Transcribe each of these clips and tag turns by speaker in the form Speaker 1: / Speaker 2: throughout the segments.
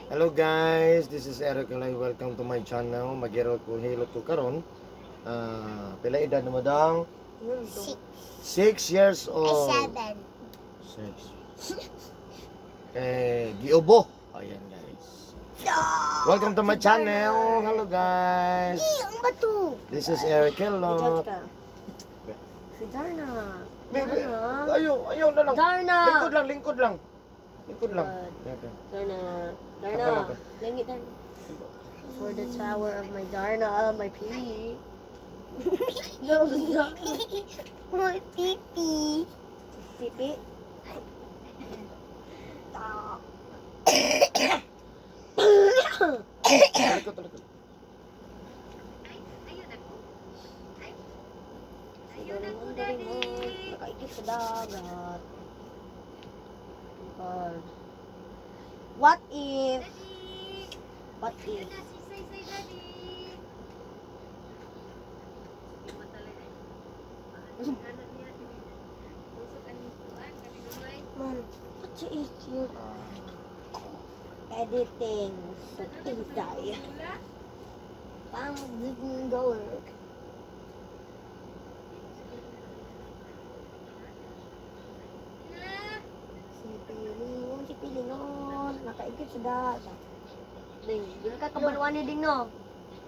Speaker 1: Hello guys, this is Eric Alay. Welcome to my channel. Mag-hilot ko, hilot ko karon. Ah, pila edad na mo dang?
Speaker 2: 6.
Speaker 1: 6 years
Speaker 2: Ay,
Speaker 1: old.
Speaker 2: 7.
Speaker 1: 6. Eh, giubo. Ayan guys. Welcome to my channel. Hello guys.
Speaker 2: Eh, ang bato.
Speaker 1: This is Eric Hilot.
Speaker 3: Ka. Si Darna.
Speaker 1: Baby,
Speaker 3: Darna.
Speaker 1: ayaw, ayaw na lang.
Speaker 3: Darna!
Speaker 1: Lingkod lang, lingkod lang. Lingkod lang. Okay.
Speaker 3: Darna.
Speaker 1: Tama
Speaker 3: Darna.
Speaker 1: na to.
Speaker 3: Langi Darna. For the tower of my Darna, my pee. No, no.
Speaker 2: My pipi.
Speaker 3: Pipi.
Speaker 1: Talikod, talikod.
Speaker 3: Si Doraemon, Doraemon. Nakaikit sa dagat. God. What if? What if?
Speaker 2: Man,
Speaker 3: What is your editing sa Tuesday?
Speaker 2: Pang dollar.
Speaker 3: Si Pilingon, nakaikit sa dagat. Ding, dili ka kabaluan ni Ding no.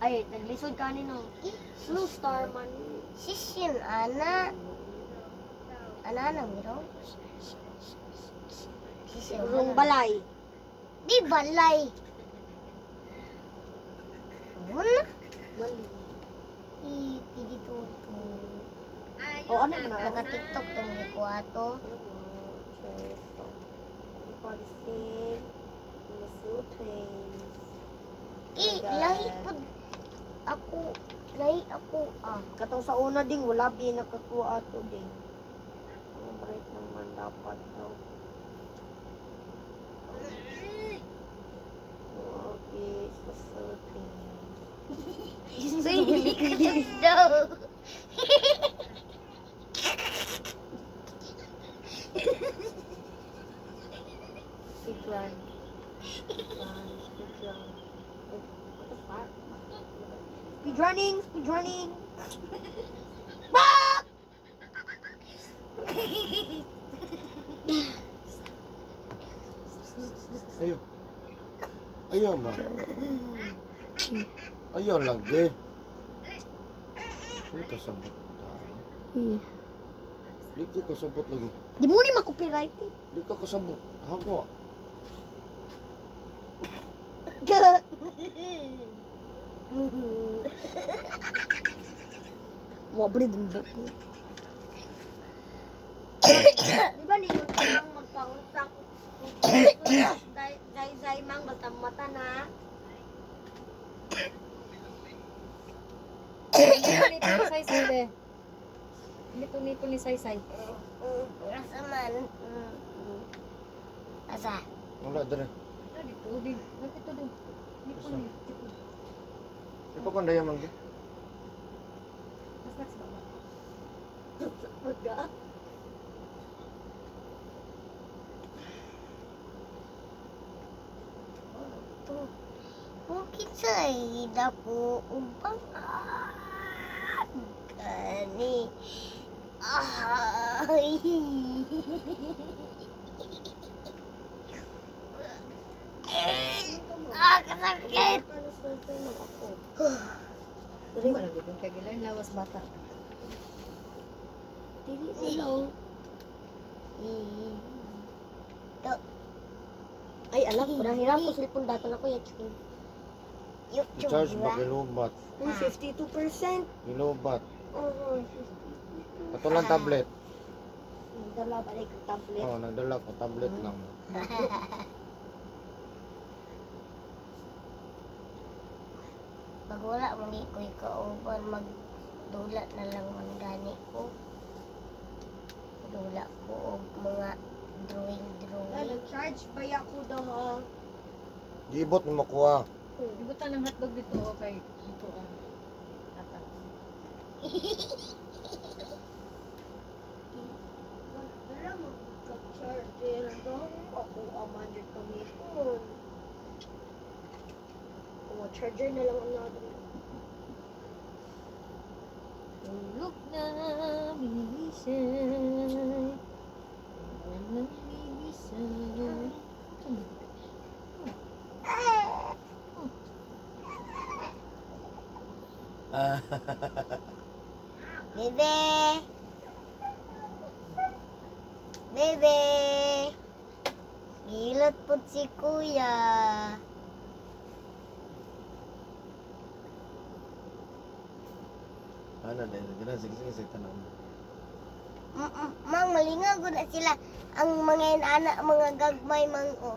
Speaker 3: Ay, naglisod ka ni no. Blue star man.
Speaker 2: Sisin, ana. Ana na, miro. Sisin,
Speaker 3: Rung balay.
Speaker 2: Di balay. Wala.
Speaker 3: Mali.
Speaker 2: I, dito to.
Speaker 3: O ano man na?
Speaker 2: Naka-TikTok tong gikuha to. Eh, lahi po. Ako, lahi ako ah.
Speaker 3: Katong sa una ding wala bi nakakuha ato ding. Ang bright naman dapat daw. Okay, sa Philippines.
Speaker 2: No.
Speaker 3: Speed run. Speed run. Speed run. What the fuck? Speed running! Speed running! Bak!
Speaker 1: Ayaw. Ayaw ma. Ayaw lagi. Di ka sabot. Di ka kasabot lagi.
Speaker 3: Di mo ni makopyright eh.
Speaker 1: Di ka kasabot. Hako.
Speaker 3: Wabri din ba ko? Di ba ninyo lang magpaunsak? Zay zay mang basta mata na.
Speaker 4: Nito ni Saysay be. Nito nito ni Saysay.
Speaker 2: Asa man? Asa?
Speaker 1: Wala dere.
Speaker 4: Ah, dito din. Ito din. Nito ni. Dito.
Speaker 1: Ito kung daya man.
Speaker 4: Mas next ba?
Speaker 3: Baga.
Speaker 2: To. Mungkin sa dako upang gani. Ay. Ah, kasakit.
Speaker 4: Dili ba lang gid kay gilan lawas bata.
Speaker 3: Dili na
Speaker 2: To.
Speaker 3: Ay, alam ko na. Hiram ko cellphone data na ko. Yung
Speaker 2: YouTube
Speaker 1: Charge ba
Speaker 2: ba?
Speaker 1: kilobat?
Speaker 3: Uy, 52%.
Speaker 1: Kilobat.
Speaker 3: Oh,
Speaker 1: Ito lang tablet.
Speaker 3: Dala ba rin tablet?
Speaker 1: Oh, nagdala ko tablet lang.
Speaker 2: Pag wala mo ni ko'y kauban, magdula na lang man gani ko. Dula ko og mga drawing drawing.
Speaker 3: Nag-charge ba ako daw ha?
Speaker 1: Giibot mo makuha.
Speaker 4: Ibutan ng hotdog dito okay. Dito ang tata.
Speaker 3: Dala mo charger daw. Ako ang 100 kami po. Charger na lang ang natin.
Speaker 4: Tulog na, bilisay. Tulog na, bilisay.
Speaker 1: Ah,
Speaker 2: Bebe! Bebe! Gilot po si kuya.
Speaker 1: Ano din, ganun, sige, sige, sige, tanaw.
Speaker 2: Mang, malingaw ko na sila. Ang mga inana, mga gagmay mang o.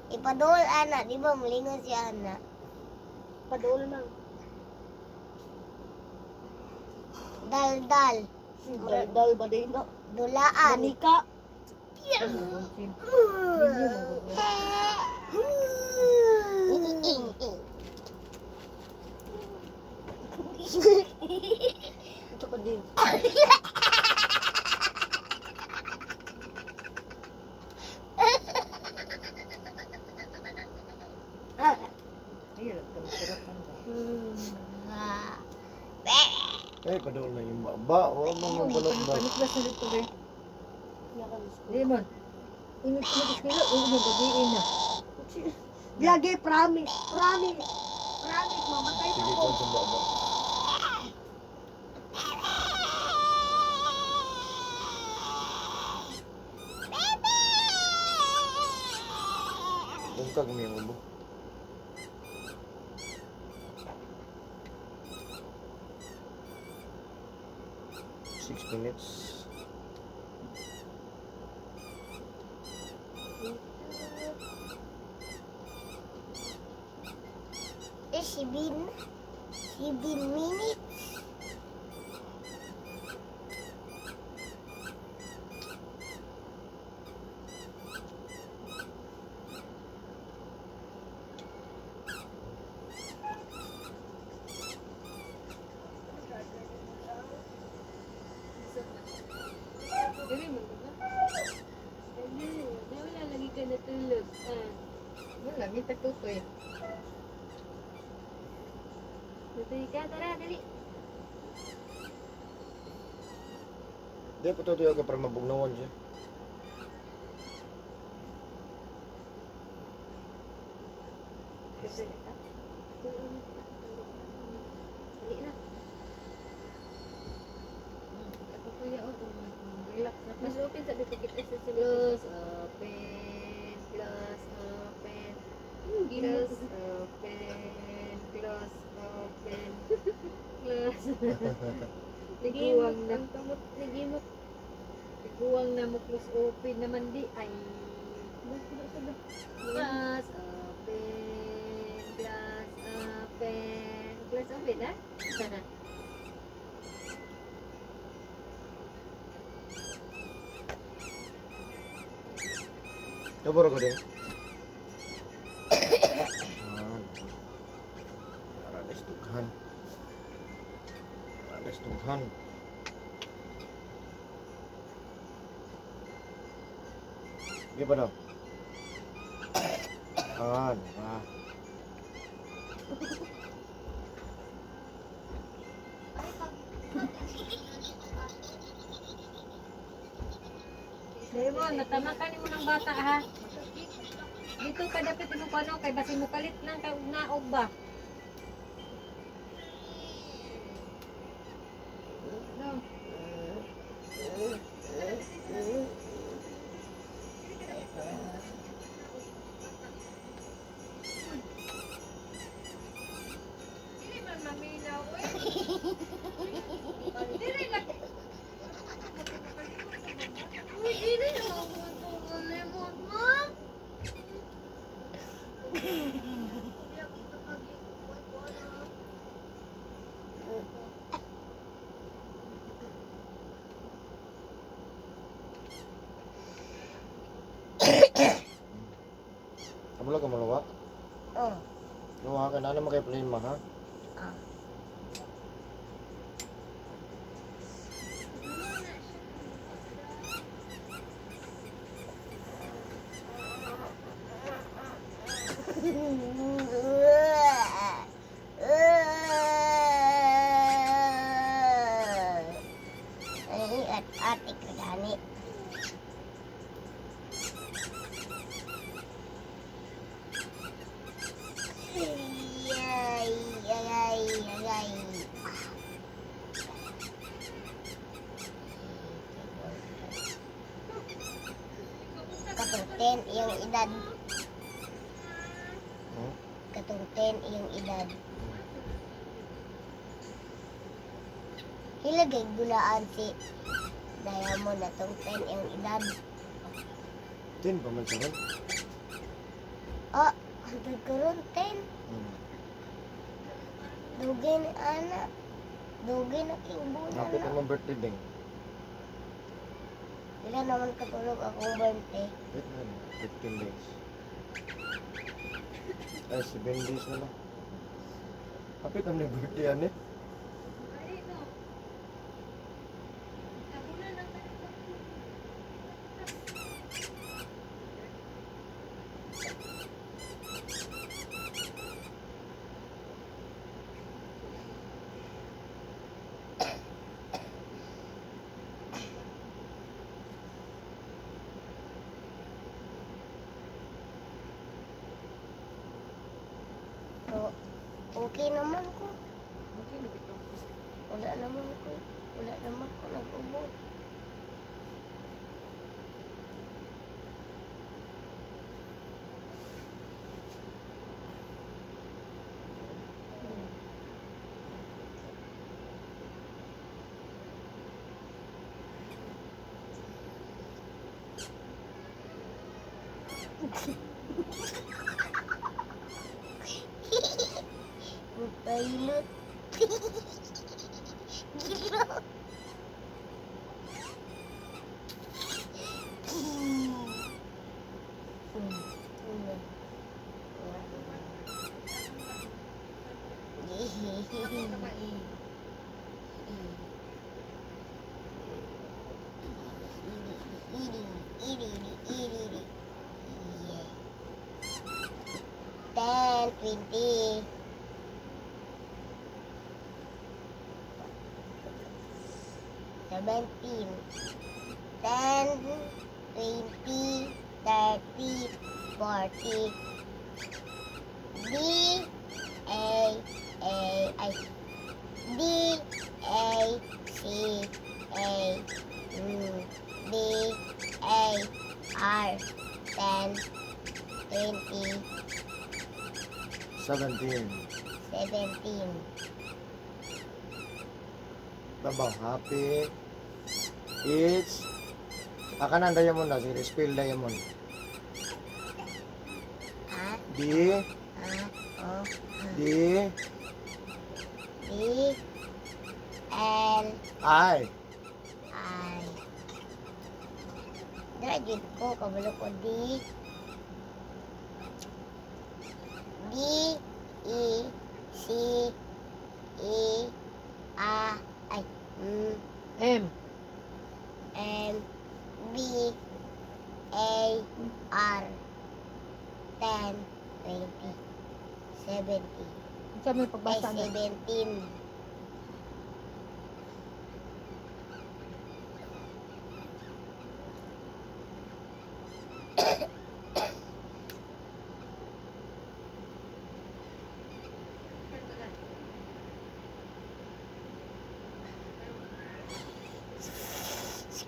Speaker 2: Ipadol ana, di ba? Malingaw si ana.
Speaker 3: Padol man.
Speaker 2: Dal-dal.
Speaker 3: Dal ba din no?
Speaker 2: Dulaan.
Speaker 3: Manika. Ito ko din.
Speaker 4: Ay, sarap ang ba?
Speaker 1: Eh, padol na yung baba. Wala mo mga balot ba?
Speaker 4: Paniklas na dito eh. Lemon. Ingat ka mag-eskwela, uy, magabiin na.
Speaker 3: Lagi, promise. Promise. Promise, mamatay
Speaker 1: Sige,
Speaker 3: ako.
Speaker 1: kuhan sa baba. Bungkag mo yung ubo. 6 minutes.
Speaker 2: Eh, 7 minutes.
Speaker 4: Dili mo ba? Wala lagi ka natulog. Ah. Wala, may tagtutoy. Tutoy ka, tara, dali.
Speaker 1: Di, patutuyo ka para mabugnawan siya.
Speaker 4: Tutoy ka. Dali na. Kuya, oh, relax na. Mas open sa dito kita sa close open, close open. Close open, close open. Close. Liguang na. Ligimot. Liguang na mo close open naman di ay. Close open, close open. Close open ha?
Speaker 1: Kaburo ko din. Ah, Aradas dughan. Aradas dughan. Di ba daw? Ah, ah.
Speaker 4: Lemon, natama ka nimo ng bata ha. Dito ka dapat mo pano kay basin mo kalit lang kay naog ba. No. Dili man maminaw oy. Dili lang.
Speaker 3: Uy, dili na ako lemon, ma.
Speaker 1: Kamulo ka maluwa?
Speaker 2: Oh.
Speaker 1: Luwa ka na naman kay problema ha?
Speaker 2: Ah. 10 iyang edad.
Speaker 1: Hmm?
Speaker 2: Katong 10 iyang edad. Hilagay gulaan si Diamond atong 10 iyang edad.
Speaker 1: 10 pa man siya ron.
Speaker 2: Oh, hantod karon 10. Dugay na ana. Dugay na king bulan
Speaker 1: Napit
Speaker 2: na.
Speaker 1: naman birthday ding.
Speaker 2: Pila naman katulog akong birthday.
Speaker 1: Wait na, 15 days. Ay, 7 days na lang. Kapit naman yung birthday yan eh.
Speaker 2: So, okay naman ko.
Speaker 4: Okay, nabitaw.
Speaker 2: Wala naman ko. Wala naman ko nag-ubo. Pilot. Gilo. 10, 20. 17, 10, 20, 30, 40. D A A I D A C A M B A R 10, 20,
Speaker 1: 17.
Speaker 2: 17.
Speaker 1: Tabaw, happy. It's Aka na diamond na. Sige, spell diamond.
Speaker 2: A
Speaker 1: D,
Speaker 2: A O
Speaker 1: D,
Speaker 2: D L
Speaker 1: I.
Speaker 2: I. Dira jud ko kabalo ko D D E C E A I M
Speaker 4: M.
Speaker 2: M B A R 10, 20, 70
Speaker 4: Unsa may
Speaker 2: ay
Speaker 4: pagbasa na?
Speaker 2: 17.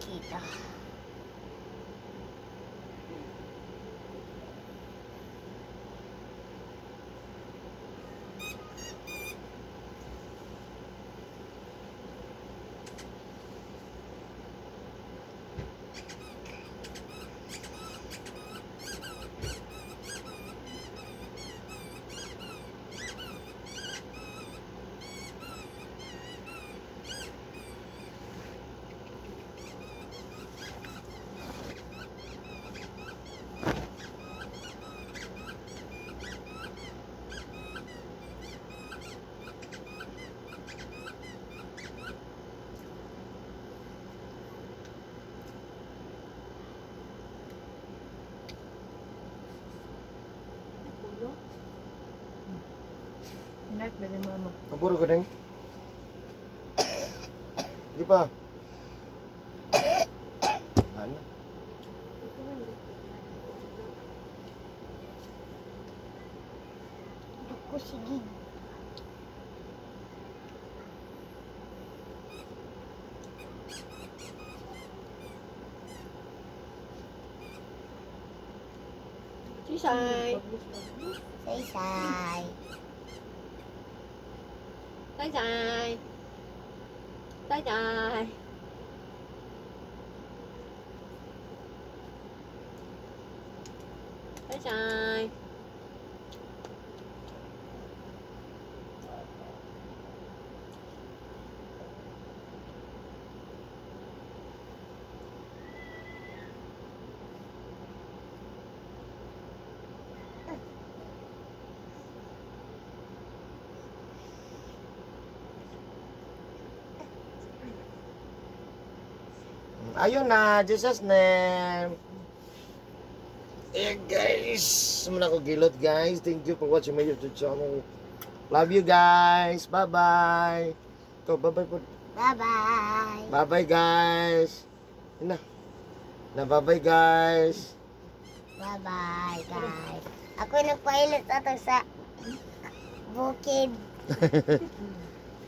Speaker 2: Kita.
Speaker 4: Ulo. Night ba ni mama?
Speaker 1: Kaburo ko din. Di pa. Ano?
Speaker 2: Duko sige.
Speaker 4: Say, say.
Speaker 2: Say say.
Speaker 4: Say, say. Say, say. Say, say.
Speaker 1: Ayun na, Jesus name. Eh guys, muna ko gilot, guys. Thank you for watching my YouTube channel. Love you guys. Bye-bye. Go, bye-bye po.
Speaker 2: Bye-bye.
Speaker 1: Bye-bye, guys. Yun na. Na bye-bye, guys.
Speaker 2: Bye-bye, guys. Ako nagpailit ato sa bukid.